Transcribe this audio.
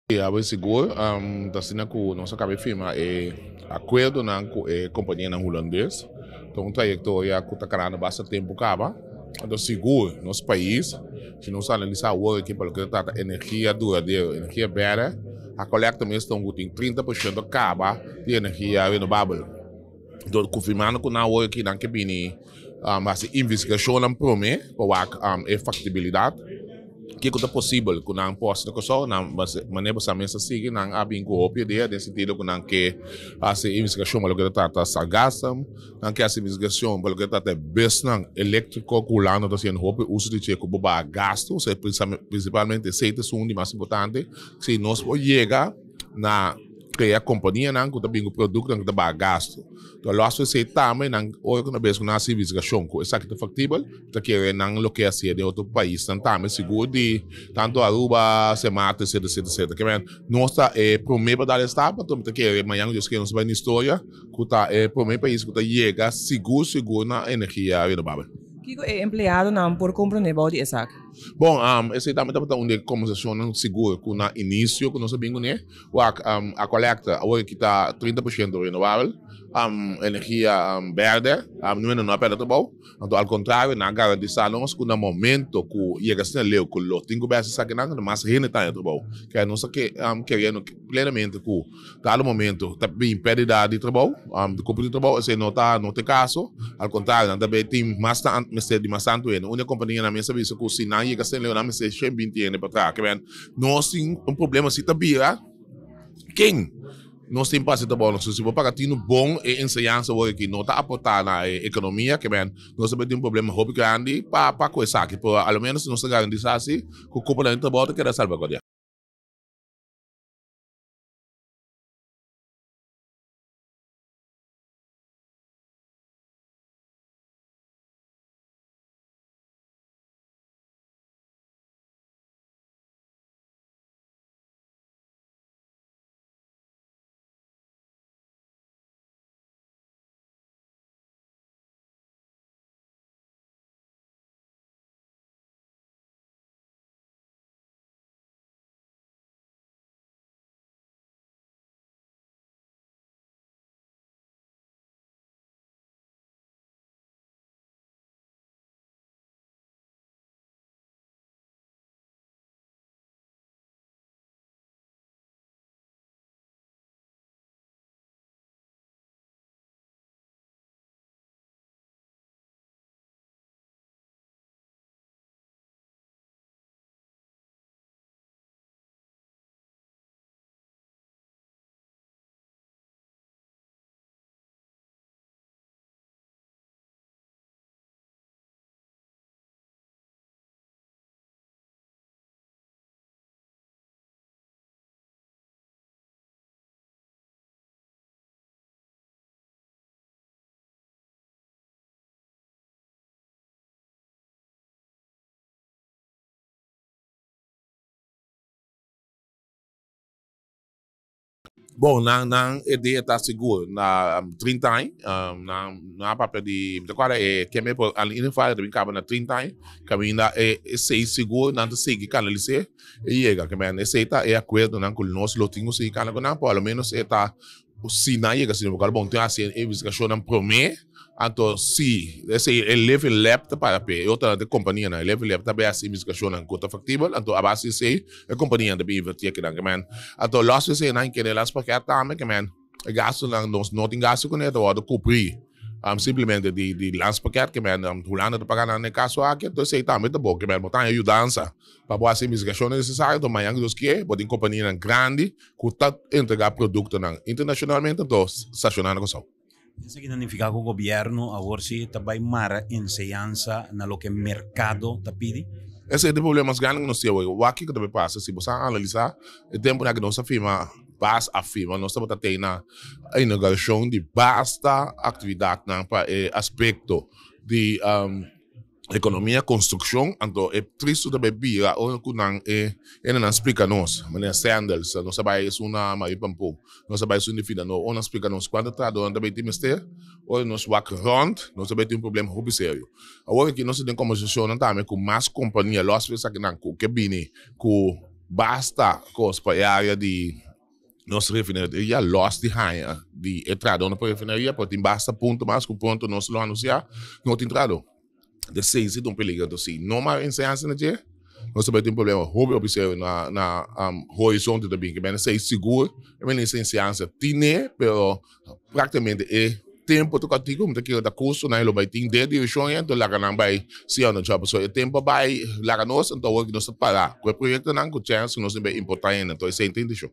Awe sigur ta asina ku nos a kaba di firma e akuerdonan ku e kompanianan hulandes. Ta un trayektoria ku ta karando basta tempu kaba. Anto sigur nos pais, si nos analisá awor aki pa loke ta trata energia duradero, energia bèrdè, Aqualectra mes ta un ku tin 30% kaba di energia renobabel. Dor konfirmando ku nan awor aki nan ke bini hasi investigashonnan promé pa wak e faktibilidat kiko ta posibel ku nan por hasi na Kòrsou. Nan manera bo sa mes a sigui nan a bin ku hopi idea den sentido ku nan ke hasi investigashon pa loke ta trata sargasum, nan ke hasi investigashon pa loke ta trata e busnan eléktriko ku Hulanda ta hasiendo hopi uso di dje ku bo baha gastu, prinsipalmente esei ta esun di mas importante si nos por yega na krea kompanianan ku ta bin ku produktonan ku ta baha gastu. Enton lòs esei tambe nan ora ku nan bes ku nan hasi investigashon ku esaki ta faktibel, ta kere nan loke hasié den otro paisnan tambe sigur di tantu Aruba, Sint Maarten etcetera etcetera etcetera. Ke men nos ta e promé pa dal e stap anto mi ta kere mañan ku Dios kere nos ta bai na historia ku ta e promé pais ku ta yega sigur sigur na energia renobabel. Kiko e empleadonan por komprondé bou di esaki? Bon, esei tambe tabata un di e kombersashonnan sigur ku na inisio ku nos a bin kuné. Wak, Aqualectra awor aki ta 30% renobabel, energia bèrdè, niun hende no a pèrdè trabou. Anto al kontrario nan a garantisá nos ku na momento ku yega asina leu ku lo tin ku bèstia esakinan, mas hende ta haña trabou. Kere nos ta keriendo plenamente ku Dado momento ta bin perdida di trabou, di cupo di trabou, esey no ta no ta e caso, al contrario nan ta bay tin mas ta mester di mas tanto hende. Un di e companianan mes a bisa cu si nan yega Sint Leo nan mester 120 hende pa traha. Kiben nos tin un problema si ta bira ken nos tin pa haci trabou nos. Si bo paga tinu bon e enseñansa awor aki no ta aporta na e economia kiben nos ta bay tin un problema hopi grandi pa pa cu esaki. Pero a lo menos nos ta garantisa si cu cuponan di trabou ta keda salvaguardia. Bon, nan nan e dia ta sigur na 30 aña, nan nan a papia di, mi ta kòrda e keme por al in ieder geval ta bin kaba na 30 aña, kaminda e esei sigur nan ta sigui kanalis'é e yega, ke men esei ta e akuerdonan ku nos lo tin ku sigui kana ku nan, por a lo menos e ta Si nan yega asina bo bon tin hasi e investigashonnan promé, anto si esei e Living Lab ta para p'e, e otro ta e kompanianan, e Living Lab ta bai hasi investigashonnan ku ta faktibel, anto a base di esei e kompanianan ta bin invertí akinan ke men. Anto lòs di esei nan kende las pakèt tambe ke men e gastunan nos no tin gastu kuné ta wòrdu kubrí simplemente di di landspakket ke men Hulanda ta paga nan den e kaso aki, anto esei tambe ta bon ke men bo ta haña yudansa pa bo hasi investigashonnan nesesario, anto mañan ku Dios kie bo tin kompanianan grandi ku ta entregá produktonan internashonalmente anto stashoná na Kòrsou. Esaki ta nifiká ku gobièrnu awor si ta bai mara enseñansa na loke merkado ta pidi? Esei ta e problema mas grandi ku nos tin awor. Wak kiko ta bai pasa si bo sa analisá e tempunan ku nos a firma bas a firma nos tabata tei na inaugurashon di basta aktividatnan pa e aspekto di Economia, construccion, anto e tristo ta bay bira ora cu nan e hendenan splica nos, manera Sandals, nos a bay esun na Marie Pampoen, nos a bay esun di Fidanor, ora nan splica nos cuanto trahadornan ta bay tin mester, ora nos wak rond, nos ta bay tin un problema hopi serio. Awor aki nos ta den conversacionnan tambe cu mas compania, los di esakinan cu ke bini cu. Basta kos pa e área di nos refineria lòs di haña di e trahadónan pa refineria, pero tin basta punto mas ku pronto nos lo anunsiá no tin trahadó. Esei si ta un peligro. Entonces si no mas enseñansa na dje, nos ta bai tin problema hopi hopi serio na na horizonte ta bin. Ke mende esei sigur e minister di enseñansa tine, pero Práktikamente e tempu ta kòrtiku, mi ta kere ta kusto nan e lo bai tin den direkshon ei, anto laga nan bai siña nan job. Pasobra e tempu a bai laga nos, anto awor nos ta para ku e proyektonan ku chèns ku nos tin bai importá hende. Anto esei ta e intenshon.